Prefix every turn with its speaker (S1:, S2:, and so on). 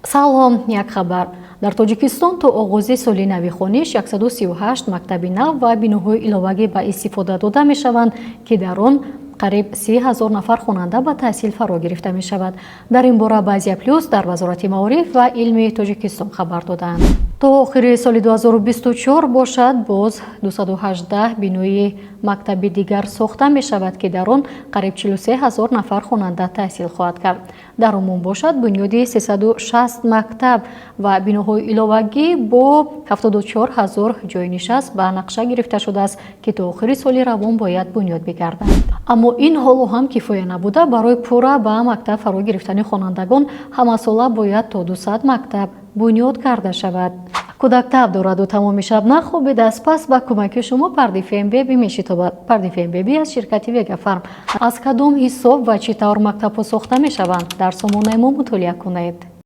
S1: Салом, як хабар. Дар Тоҷикистон то оғози соли нави хониш 138 мактаби нав ва биноҳои иловагӣ ба истифода дода мешаванд, ки дар он қариб 30 000 нафар хонанда ба таҳсил фаро гирифта мешавад. Дар ин бора ба Азия Плюс дар Вазорати маориф ва илми Тоҷикистон хабар доданд. То охири соли 2024 бошад, боз 218 бинои мактаби дигар сохта мешавад, ки дар он қариб 43 ҳазор нафар хонанда таҳсил хоҳад кард. Дар умум бошад, бунёди 360 мактаб ва биноҳои иловагӣ бо 74 ҳазор ҷойнишаст ба нақша гирифта шудааст, ки то охири соли равон бояд бунёд бигарданд. Аммо ин ҳоло ҳам кифоя набуда, барои пурра ба мактаб фаро гирифтани хонандагон ҳамасола бояд то 200 мактаб бунёд карда шавад. Кӯдак таб дораду тамоми шаб нахобидааст, пас ба кӯмаки шумо Пардифем Беби мешитобад. Пардифем Беби аз ширкати Вегафарм. Аз кадом ҳисоб ва чӣ тавр мактабҳо сохта мешаванд, дар сомонаи мо мутолиа кунед.